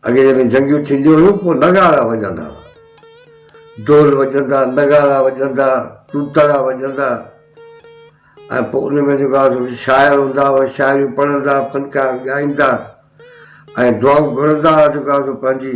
اڳي جڏهن جنگيون ٿينديون هيون پوء نغارا وڄندا هئا. دهل وڄندا، نغارا وڄندا، توتڙا وڄندا ۽ پوء ان ۾ جيڪو آهي سو شاعر هوندا هئا، شاعريون پڙهندا، فنڪار ڳائيندا ۽ دعائون گهرندا هئا جيڪو آهي سو پنهنجي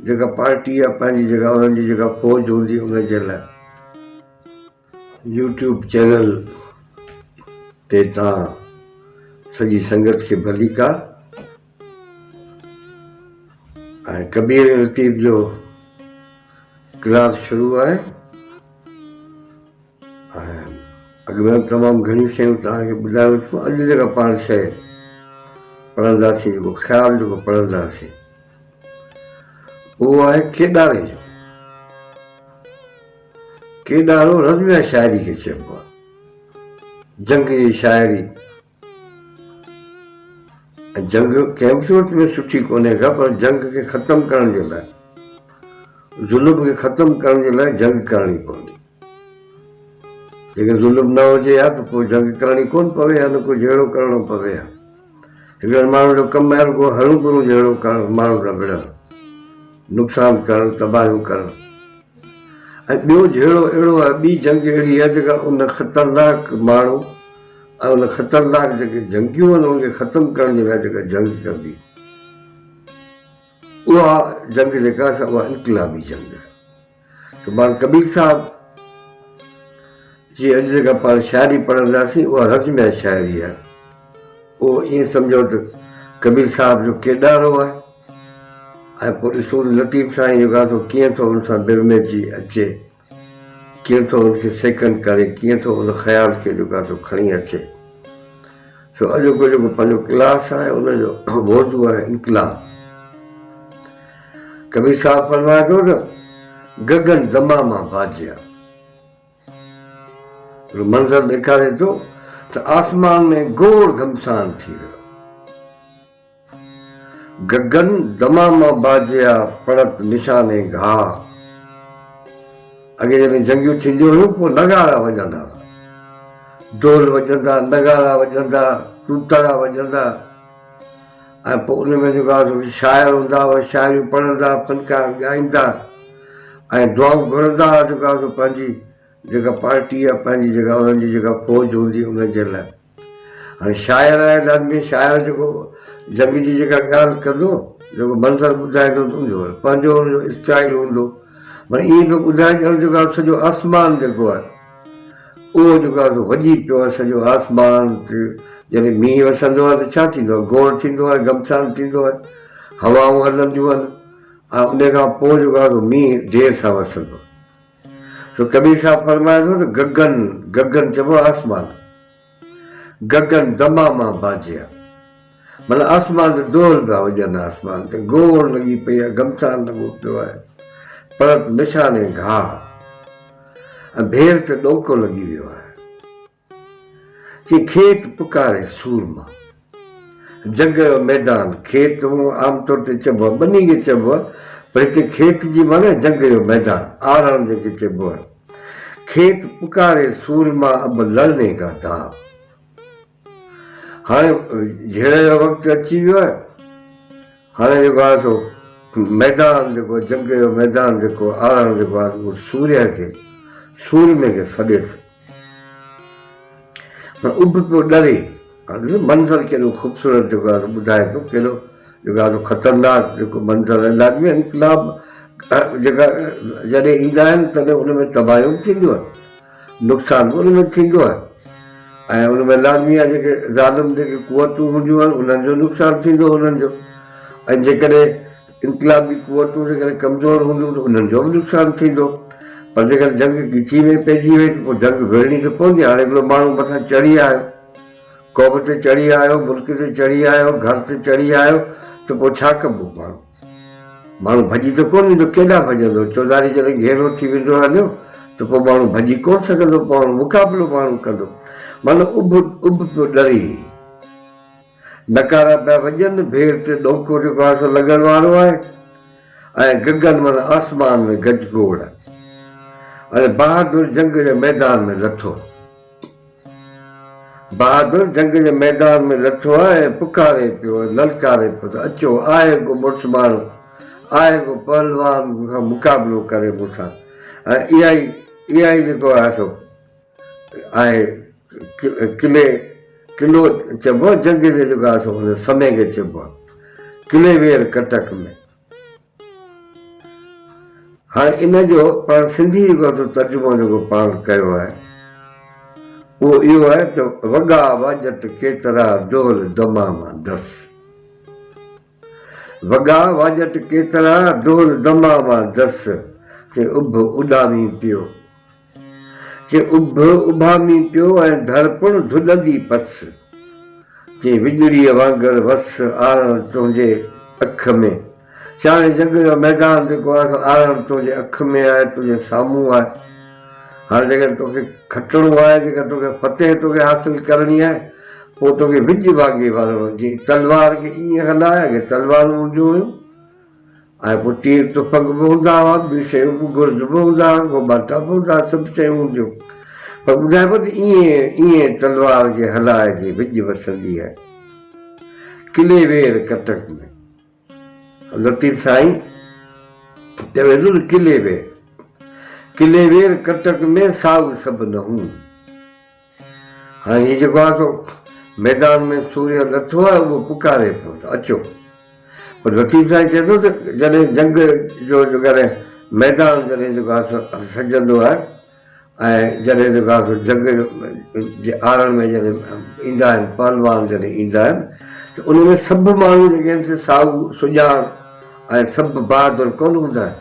جيڪا پارٽي يا پنهنجي جيڪا انهن جي جيڪا فوج هوندي ان جي لاء. يوٽيوب چينل تي توهان سڄي سنگت کي ڀليڪار. ۽ ڪبير لطيف جو ڪلاس شروع آهي ۽ اڳ ۾ به تمام گهڻيون شيون توهان کي ٻڌايون اٿم اڄ جيڪا پاڻ شيء پڙهنداسين جيڪو خيال جيڪو پڙهنداسين اهو آهي ڪيڏاري جو ڪيڏارو رزميه شاعري کي چئبو آهي جنگ جي شاعري ۽ جنگ ڪنهن به صورت ۾ سٺي ڪونهي ڪا پر جنگ کي ختم ڪرڻ جي لاء ظلم کي ختم ڪرڻ جي لاء جنگ ڪرڻي پوندي. جيڪڏهن ظلم نه هجي ها ته پوء جنگ ڪرڻي ڪونه پوي ها نه ڪو جهيڙو ڪرڻو پوي ها. هڪڙن ماڻهن جو ڪم آهي رڳو هرون ڀرون جهيڙو ڪرڻ، ماڻهن سان وڙهڻ، نقصان ڪرڻ، تباهيون ڪرڻ ۽ ٻيو جهيڙو اهڙو آهي، ٻي جنگ اهڙي آهي جيڪا ان خطرناڪ ماڻهو ۽ ان خطرناڪ جيڪي جنگيون آهن انهن کي ختم ڪرڻ جي لاء جيڪا جنگ ڪبي اها جنگ جيڪا آهي اها انقلابي جنگ آهي. سبحان ڪبير صاحب جي اڄ جيڪا پاڻ شاعري پڙهنداسين اها رزميه شاعري آهي. اهو ائين سمجهو ته ڪبير صاحب جو ڪيڏارو آهي ۽ پوء ڏسون ته لطيف سائين جيڪو آهي سو ڪيئن ٿو ان سان برميجي اچي. ڪيئن ٿو ان کي سيڪنڊ ڪري، ڪيئن ٿو ان خيال کي جيڪو آهي سو کڻي اچي. سو اڄوڪو جيڪو پنهنجو ڪلاس آهي ان جو موضوع آهي انقلاب. ڪبير صاحب فرمائي ٿو ته گگن دماما باجيا. هڪڙو منظر ڏيکاري ٿو ته آسمان ۾ گوڙ گهمسان ٿي ويو. گگن دماما باجيا پڙت نشاني گها. اڳي جڏهن جنگيون ٿينديون هيون پوء نغارا وڄندا هئا. دهل وڄندا، نغارا وڄندا، توتڙا وڄندا ۽ پوء ان ۾ جيڪو آهي سو شاعر هوندا هئا، شاعريون پڙهندا، فنڪار ڳائيندا ۽ دعائون گهرندا هئا جيڪو آهي سو پنهنجي جيڪا پارٽي يا پنهنجي جيڪا انهن جي جيڪا فوج هوندي ان جي لاء. هاڻي شاعر آهي لازمي شاعر جيڪو جنگ جي جيڪا ڳالهه ڪندو جيڪو منظر ٻڌائيندو ته ان جو پنهنجو ان جو اسٽائل هوندو معنيٰ ائين پيو ٻڌائي ڄڻ جيڪو آهي سڄو آسمان جيڪو آهي اهو جيڪو آهي سو وڄي پيو آهي سڄو آسمان جڏهن مينهن وسندو آهي ته ڇا ٿيندو آهي گوڙ ٿيندو آهي گهمسان ٿيندو آهي هوائون هلنديون آهن ۽ ان کان پوء جيڪو آهي سو مينهن دير سان وسندو آهي سو ڪبير صاحب فرمائي ٿو ته گگن، گگن چئبو آهي آسمان، گگن دماما باجيا، معنيٰ آسمان تي دهل پيا وڄن، آسمان تي گوڙ لڳي پئي آهي، گهمسان لڳو پيو آهي، پرت نشاني گهاء ۽ ڀير تي ڏونڪو لڳي ويو آهي. چي کيت پڪاري سورما. جنگ جو ميدان، کيت هونء عام طور تي چئبو آهي ٻني کي چئبو آهي پر هتي کيت جي معنيٰ جنگ جو ميدان، آرڻ جنهن کي چئبو آهي. کيت پڪاري سورما اب لڙني ڪا داء. هاڻي جهيڙي جو وقت اچي ويو آهي. هاڻي جيڪو آهي سو ميدان جيڪو جنگ جو ميدان جيڪو آرڻ جيڪو آهي اهو سورهيه کي سورمي کي سڏي ٿو. پر اڀ پيو ڏري. هاڻ ڏسو منظر ڪيڏو خوبصورت جيڪو آهي سو ٻڌائي ٿو ڪيڏو جيڪو آهي سو خطرناڪ جيڪو منظر آهي لازمي انقلاب جيڪا جڏهن ايندا آهن تڏهن ان ۾ تباهيون به ٿينديون آهن نقصان به ان ۾ ٿيندو آهي ۽ ان ۾ لازمي آهي جيڪي ظالم جيڪي قوتون هونديون آهن انهن جو نقصان ٿيندو انهن جو ۽ جيڪڏهن انقلابي قوتون جيڪڏهن ڪمزور هونديون ته انهن جو به نقصان ٿيندو پر جيڪڏهن جنگ ڳچي ۾ پئجي وئي ته پوء جنگ وڙهڻي ته پوندي. هاڻي هڪڙو ماڻهو مٿان چڙهي آيو، قوم تي چڙهي آيو، ملڪ تي چڙهي آيو، گهر تي چڙهي آيو ته پوء ڇا ڪبو؟ ماڻهو ماڻهو ڀڄي ته ڪونه ويندو، ڪيڏانهن ڀڄندو؟ چوڌاري جڏهن گهيرو ٿي ويندو هليو ته پوء ماڻهو ڀڄي ڪونه سگهندو، پوء ماڻهو مقابلو ماڻهو ڪندو. معنيٰ اڀ اڀ پيو ڏري. نقارا پيا وڄن، ڀير تي ڏونڪو جيڪو آهي سو لڳڻ وارو آهي ۽ گگن معنيٰ آسمان ۾ گجگوڙ ۽ بهادر جنگ جي ميدان ۾ لٿو. بهادر جنگ جي ميدان ۾ لٿو آهي ۽ پڪاري پيو ۽ للڪاري پيو ته اچو آهي ڪو مڙس ماڻهو. آهي ڪو پهلوان مون کان مقابلو ڪري مون سان ۽ اها ئي اها ئي جيڪو آهي سو آهي قلعي قلعو چئبو آهي جنگ جي جيڪو آهي سو ان سمي کي چئبو آهي قلعي وير ڪٽڪ ۾. هاڻي ان جو پاڻ سنڌي جيڪو آهي سو ترجمو جيڪو پاڻ ڪيو آهي اهو اهو آهي ته وڳا واڄٽ ڪيترا دهل دماما دس. وڳا واڄٽ ڪيترا دهل دماما دس چي اڀ اڏامي پيو. چي اڀ اڀامي پيو ۽ ڌر پڻ ڌڏندي پس. چي وڄڙيء وانگر وس آرڻ تنهنجي اک ۾. چي هاڻي جنگ جو ميدان جيڪو آهي سو آرڻ تنهنجي اک ۾ آهي، تنهنجي سامهون آهي. هاڻي جيڪڏهن توکي کٽڻو آهي، جيڪڏهن توکي فتح توکي حاصل ڪرڻي آهي، پوء توکي وڄ واڳي وارڻو. جيئن تلوار کي ائين هلاء، اڳي تلوارون هونديون هيون. ۽ پوء تير تفنگ به هوندا هئا، ٻيون شيون به، گرز به هوندا هئا، گهوٻاٽا به هوندا هئا، سڀ شيون هونديون هيون. پر ٻڌائبو ته ائين ائين تلوار جي هلاء جي وڄ وسندي آهي. قلعي وير ڪٽڪ ۾. لطيف سائين چوي ٿو ته قلعي وير، قلعي وير ڪٽڪ ۾ سائو سڀ نه هون. هاڻي هي جيڪو آهي سو ميدان ۾ سورهيه لٿو آهي اهو پڪاري پيو ته اچو. پر لطيف سائين چئي ٿو ته جڏهن جنگ جو جيڪڏهن ميدان جڏهن جيڪو آهي سو سجندو آهي ۽ جڏهن جيڪو آهي سو جنگ جي آرڻ ۾ جڏهن ايندا آهن پهلوان جڏهن ايندا آهن ته ان ۾ سڀ ماڻهو جيڪي آهن سي سائو سڄاڻ ۽ سڀ بهادر ڪونه هوندا آهن.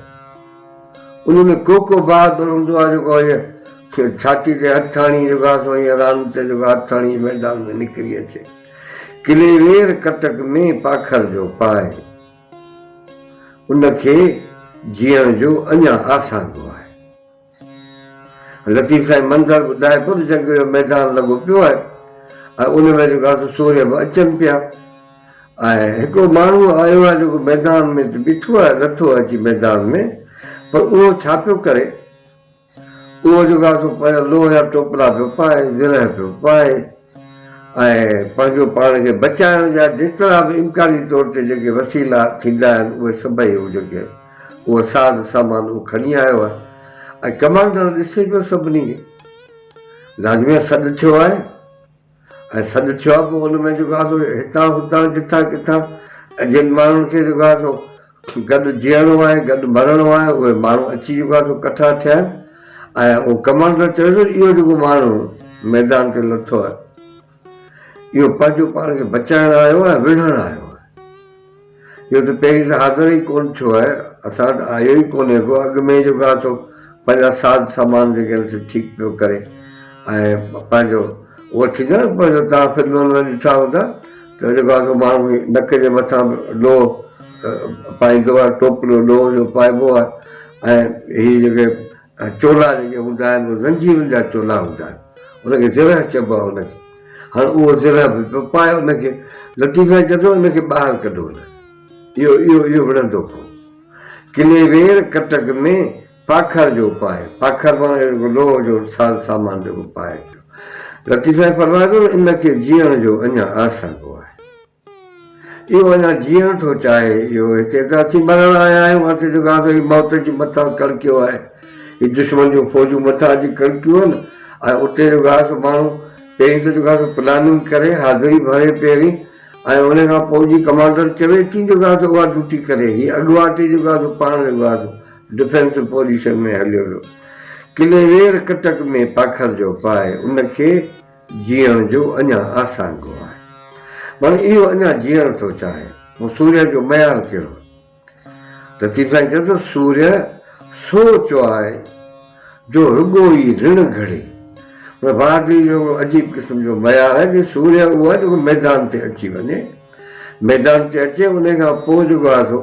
ان ۾ ڪو ڪو بهادر هوندو آهي جيڪو ائين ڇاتي تي هٿ هڻي جيڪو آهي سو ائين ران تي جيڪو هٿ هڻي ميدان ۾ نڪري اچي. قلعي وير ڪٽڪ ۾ پاکر جو پائي. ان کي جيئڻ جو اڃا آسانگو آهي. لطيف سائين منظر ٻڌائي پيو ته جنگ جو ميدان لڳو پيو آهي ۽ ان ۾ جيڪو آهي سو سورهيه به اچن پيا ۽ هڪڙو ماڻهو آيو آهي جيڪو ميدان ۾ ته بيٺو آهي لٿو آهي اچي ميدان ۾ پر اهو ڇا پيو ڪري اهو جيڪو آهي سو پنهنجا لوهه جا ٽوپلا پيو پائي زرهه پيو پائي ۽ پنهنجو پاڻ کي بچائڻ جا جيترا به امڪاني طور تي جيڪي وسيلا ٿيندا آهن اهي سڀئي هو جيڪي اهو ساز سامان اهو کڻي آيو آهي ۽ ڪمانڊر ڏسي پيو سڀني کي لازمي آهي سڏ ٿيو آهي ۽ سڏ ٿيو آهي پوء ان ۾ جيڪو آهي سو هتان هتان جتان ڪٿان جن ماڻهن کي جيڪو آهي سو گڏ جيئڻو آهي، گڏ مرڻو آهي، اهي ماڻهو اچي جيڪو آهي سو ڪٺا ٿيا آهن ۽ اهو ڪمانڊر چوي ٿو ته اهو جيڪو ماڻهو ميدان تي لٿو آهي، اهو پنهنجو پاڻ کي بچائڻ آيو آهي، وڙهڻ آيو آهي. اهو ته پهرين ته حاضر ئي ڪونه ٿيو آهي، اسان وٽ آيو ئي ڪونهي ڪو، اڳ ۾ ئي جيڪو آهي سو پنهنجا ساز سامان جيڪي آهن سي ٺيڪ پيو ڪري ۽ پنهنجو اهو ٿيندو آهي نه پنهنجو توهان فلمن ۾ ڏٺا هوندا ته جيڪو آهي سو ماڻهو نڪ جي مٿان به لوهه پائيندو آهي، ٽوپلو لوهه جو پائبو آهي ۽ هي جيڪي چولا جيڪي هوندا آهن اهي زنجيرن جا چولا هوندا آهن، ان کي زرهه چئبو آهي ان کي. هاڻ اهو زرهه به پيو پائي ان کي لطيف سائين چوي ٿو ان کي ٻاهر ڪڍو نه، اهو اهو اهو وڙهندو ڪونه. قلعي وير ڪٽڪ ۾ پاکر جو پائي، پاکر معنيٰ اهڙو لوهه جو ساز سامان جيڪو پائي پيو. لطيف سائين فرمائي ٿو ته ان کي جيئڻ جو اڃا آسانگو آهي. اهو اڃا جيئڻ ٿو چاهي. اهو هتي ته اسين مرڻ آيا آهيون، هتي جيڪو آهي سو هي موت جي مٿان ڪڙڪيو آهي. هي دشمن جون فوجون مٿان اچي ڪڙڪيون آهن ۽ اتي جيڪو آهي سو ماڻهو پهرين ته جيڪو آهي سو پلاننگ ڪري، حاضري ڀري پهرين ۽ ان کان پوء جي ڪمانڊر چوي ٿي جيڪو آهي سو اها ڊيوٽي ڪري. هي اڳواٽ ئي جيڪو آهي سو پاڻ جيڪو آهي سو ڊفينسو پوزيشن ۾ هليو ويو. قلعي وير ڪٽڪ ۾ پاکر جو پائي، ان کي جيئڻ جو اڃا آسانگو آهي. معنيٰ اهو اڃا جيئڻ ٿو چاهي. پوء سورهيه جو معيار ڪهڙو؟ لطيف سائين چوي ٿو، سورهيه سو چوائي، جو رڳو ئي رڻ گهڙي. معنيٰ بهادري جو هڪڙو عجيب قسم جو معيار آهي جو سورهيه اهو آهي جيڪو ميدان تي اچي وڃي. ميدان تي اچي انهي کان پوء جيڪو آهي سو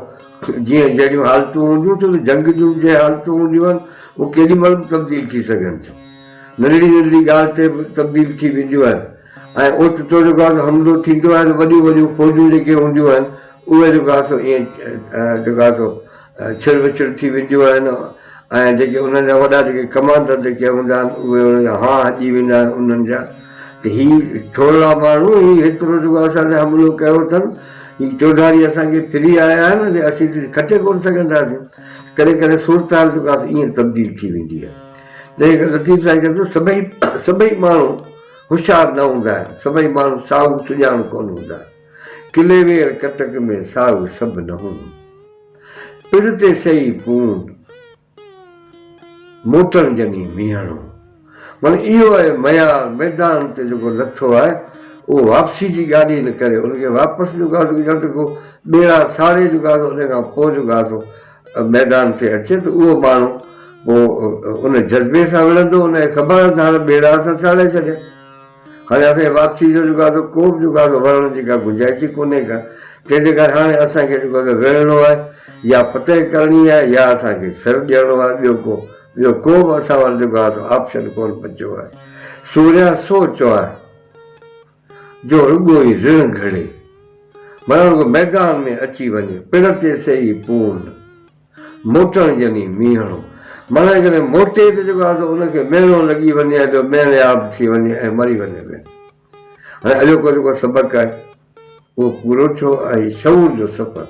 جيئن جهڙيون حالتون هونديون ڇو ته جنگ جون جي حالتون هونديون آهن اهي ڪيڏي مهل به تبديل ٿي سگهن ٿيون. ننڍڙي ننڍڙي ڳالهه تي به تبديل ٿي وينديون آهن ۽ اوچتو جيڪو آهي سو حملو ٿيندو آهي ته وڏيون وڏيون فوجون جيڪي هونديون آهن اهي جيڪو آهي سو ائين جيڪو آهي سو ڇڙ وڇڙ ٿي وينديون آهن ۽ جيڪي انهن جا وڏا جيڪي ڪمانڊر جيڪي هوندا آهن اهي انهن جا هانء هڄي ويندا آهن انهن جا ته هي ٿورڙا ماڻهو هي هيترو جيڪو اسان تي حملو ڪيو اٿن هي چوڌاري اسان کي ڦري آيا آهن ته اسين ته کٽي ڪونه سگهنداسين. ڪڏهن ڪڏهن صورتحال جيڪا آهي ائين تبديل ٿي ويندي آهي. تنهن ڪري لطيف سائين چوي ٿو سڀئي سڀئي ماڻهو هوشيار نه هوندا آهن، سڀئي ماڻهو سائو سڄاڻ ڪونه هوندا آهن. قلعي وير ڪٽڪ ۾ سائو سڀ نه هون. پڙ تي سئي پون. موٽڻ جني ميهڻو. معنيٰ اهو آهي معيار، ميدان تي جيڪو لٿو آهي، اهو واپسي جي ڳالهه ئي نه ڪري، ان کي واپس جيڪو آهي سو ڄڻ ته ڪو ٻيڙا ساڙي جيڪو آهي سو ان کان پوء جيڪو آهي سو ميدان تي اچي ته اهو ماڻهو پوء ان جذبي سان وڙهندو، ان کي خبر آهي ته هاڻي ٻيڙا اسان ساڙي ڇڏيا. هاڻي اسان جي واپسي جو جيڪو آهي سو ڪو به جيڪو آهي سو ورڻ جي ڪا گنجائش ئي ڪونهي ڪا، تنهن جي ڪري هاڻي اسان کي جيڪو آهي سو وڙهڻو آهي يا فتح ڪرڻي آهي يا اسان کي سر ڏيڻو آهي، ٻيو ڪو ٻيو ڪو به اسان وٽ جيڪو آهي سو آپشن ڪونه بچيو آهي. سوريان سو چوائي، جو رڳو ئي رڻ گهڙي، معنيٰ رڳو ميدان ۾ اچي وڃي، پڙ تي سهي پون. موٽڻ يعني مينهڻو. معنيٰ جيڪڏهن موٽي ته جيڪو آهي سو ان کي مينهڻو لڳي وڃي ۽ ٻيو مينهڻياب ٿي وڃي ۽ مري وڃي به. هاڻي اڄوڪو جيڪو سبق آهي اهو پورو ٿيو ۽ هي شعور جو سفر.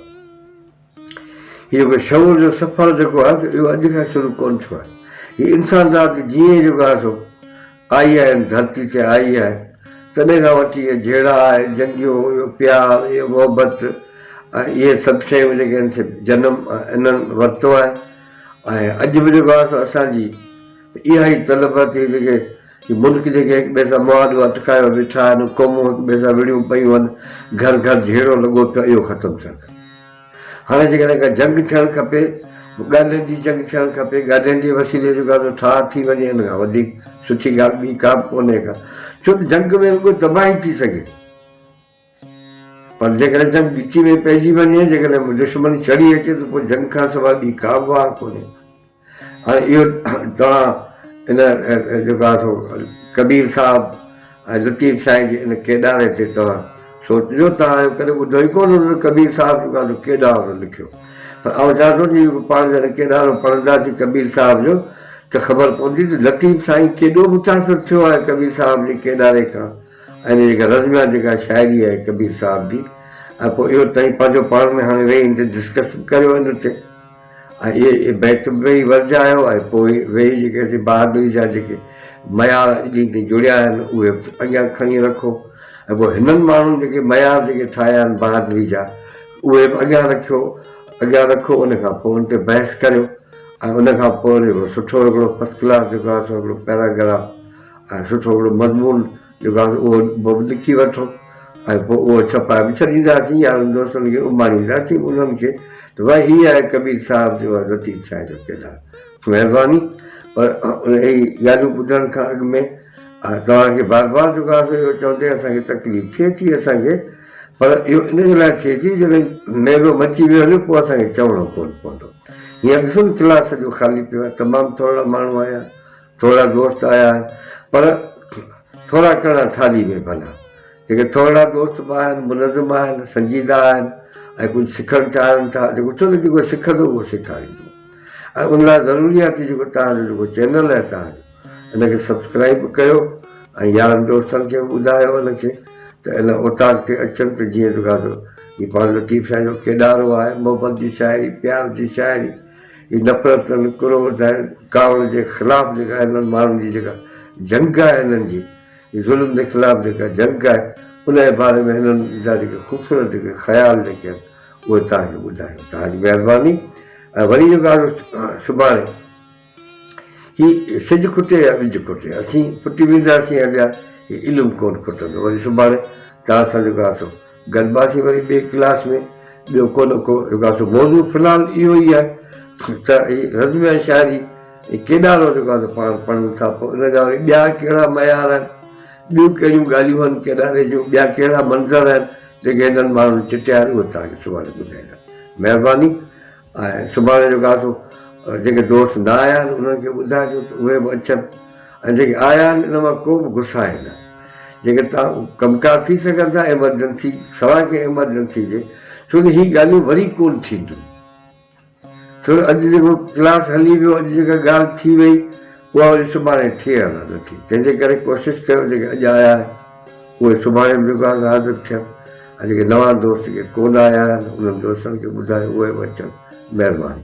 هي جيڪو شعور جو سفر جيڪو آهي سو اهو اڄ کان شروع ڪونه ٿيو آهي. هي انسان ذات جيئن ئي جيڪو آهي سو آئي آهي هن ڌرتي تي آئي آهي تڏهن کان وٺي اهي جهيڙا اهي جنگيون اهو پيار اهو محبت ۽ اهي سڀ شيون جيڪي آهن سي جنم انهن ورتو آهي ۽ اڄ به جيڪو آهي سو اسان جي اها ئي طلب آهي ته جيڪي هي ملڪ جيڪي هڪ ٻئي سان مهاڏو اٽڪايو ويٺا آهن قومون هڪ ٻئي سان وڙهيون پيون آهن گهر گهر جهيڙو لڳو پيو آهي اهو ختم ٿيڻ کپي. هاڻي جيڪڏهن ڪا جنگ ٿيڻ کپي، ڳالهين جي جنگ ٿيڻ کپي، ڳالهين جي وسيلي جيڪو آهي سو ٺاهه ٿي وڃي ان کان وڌيڪ سٺي ڳالهه ٻي ڪا به ڪونهي ڪا. ڇو ته جنگ ۾ رڳو تباهي ٿي سگهي. پر جيڪڏهن جنگ ڳچي ۾ پئجي وڃي، جيڪڏهن دشمن چڙهي اچي ته پوء جنگ کان سواء ٻي ڪا به واهه ڪونهي. هاڻي اهو توهان ان جيڪو آهي سو ڪبير صاحب ۽ لطيف سائين جي ان ڪيڏاري تي توهان سوچجو توهان اهو ڪڏهن ٻڌو ئي ڪونه هوندو ته ڪبير صاحب جيڪو آهي سو ڪيڏارو لکيو پر آئون چوان ٿو ته پاڻ جڏهن ڪيڏارو پڙهنداسين ڪبير صاحب جو ته خبر پوندي ته لطيف سائين ڪيڏو متاثر ٿيو آهي ڪبير صاحب جي ڪيڏاري کان ۽ ان جيڪا رزميا جيڪا شاعري آهي ڪبير صاحب جي ۽ پوء اهو توهين پنهنجو پاڻ ۾ هاڻي ويهي ان تي ڊسڪس به ڪريو ان تي ۽ اهي بيت به ويهي ورجايو ۽ پوء ويهي جيڪي اسين بهادري جا جيڪي معيار اڄ ڏينهن تائين جڙيا آهن اهي به اڳيان کڻي رکو ۽ پوء هنن ماڻهن جيڪي معيار جيڪي ٺاهيا آهن بهادري جا اهي به اڳيان رکيو اڳيان رکو ان کان پوء ان تي بحث ڪريو ۽ ان کان پوء وري سٺو هڪڙو فرسٽ ڪلاس جيڪو آهي سو هڪڙو پيراگراف ۽ سٺو هڪڙو مضمون جيڪو آهي اهو به لکي وٺو ۽ پوء اهو ڇپائي به ڇڏينداسين يارن دوستن کي اماڻينداسين به انهن کي ته ڀائي هي آهي ڪبير صاحب جو ۽ لطيف سائين جو ڪردار. مهرباني پر اهي ڳالهيون ٻڌڻ کان اڳ ۾ توهان کي بار بار جيڪو آهي سو اهو چوندي اسان کي تڪليف ٿئي ٿي اسان کي پر اهو ان جي لاء ٿئي ٿي جڏهن ميلو مچي ويو هليو پوء اسان کي چوڻو ڪونه پوندو. هينئر ڏسو نه ڪلاس سڄو خالي پيو آهي تمام ٿورڙا ماڻهو آيا آهن. ٿورا دوست آيا آهن پر ٿورا ڪڻا ٿالهي ۾ ڀلا. جيڪي ٿورڙا دوست به آهن، منظم آهن، سنجيده آهن ۽ ڪجهه سکڻ چاهين ٿا، جيڪو ڇو ته جيڪو سکندو اهو سيکاريندو ۽ ان لاء ضروري آهي ته جيڪو توهان جو جيڪو چينل آهي توهان جو ان کي سبسڪرائيب به ڪيو ۽ يارن دوستن کي به ٻڌايو ان کي ته ان اوطاق تي اچن ته جيئن جيڪو آهي سو هي پاڻ لطيف سائين جو ڪيڏارو آهي، محبت جي شاعري، پيار جي شاعري. هي نفرت ۽ ڪروڌ ۽ ڪاوڙ جي خلاف جيڪا هنن ماڻهن جي جيڪا جنگ آهي هنن جي هي ظلم جي خلاف جيڪا جنگ آهي ان جي باري ۾ هنن جا جيڪي خوبصورت جيڪي خيال جيڪي آهن اهي توهان کي ٻڌايو توهان جي مهرباني ۽ وري جيڪو آهي سڀاڻي هي سج کٽي يا ٻج کٽي اسين ڦٽي وينداسين هليا هي علم ڪونه کٽندو وري سڀاڻي توهان سان جيڪو آهي سو گڏباسين وري ٻئي ڪلاس ۾ ٻيو ڪو نه ڪو جيڪو آهي سو موضوع في الحال اهو ئي آهي ته هي رزميه شاعري ڪيڏارو جيڪو آهي سو پاڻ پڙهون ٿا پوء ان جا وري ٻيا ڪهڙا معيار آهن ٻيون ڪهڙيون ڳالهيون آهن ڪيڏاري جون ٻيا ڪهڙا منظر آهن جيڪي هنن ماڻهن چٽيا آهن اهي توهان کي سڀاڻي ٻڌائيندا مهرباني ۽ سڀاڻي جيڪو آهي سو جيڪي دوست نه آيا آهن انهن کي ٻڌائجو ته اهي به اچن ۽ جيڪي آيا آهن ان مان ڪو به گسائي نه جيڪي تان ڪم ڪار ٿي سگهن ٿا ايمرجنسي سواء ڪنهن ايمرجنسي جي ڇو ته هي ڳالهيون وري ڪونه ٿينديون ڇو ته اڄ جيڪو ڪلاس هلي ويو اڄ جيڪا ڳالهه ٿي وئي اها وري سڀاڻي ٿئي يا نه ٿئي تنهن جي ڪري ڪوشش ڪيو جيڪي اڄ آيا آهن اهي سڀاڻي به جيڪو آهي حاضر ٿين. ۽ جيڪي نوان دوست جيڪي ڪونه آيا آهن انهن دوستن کي ٻڌايو اهي به اچن. مهرباني.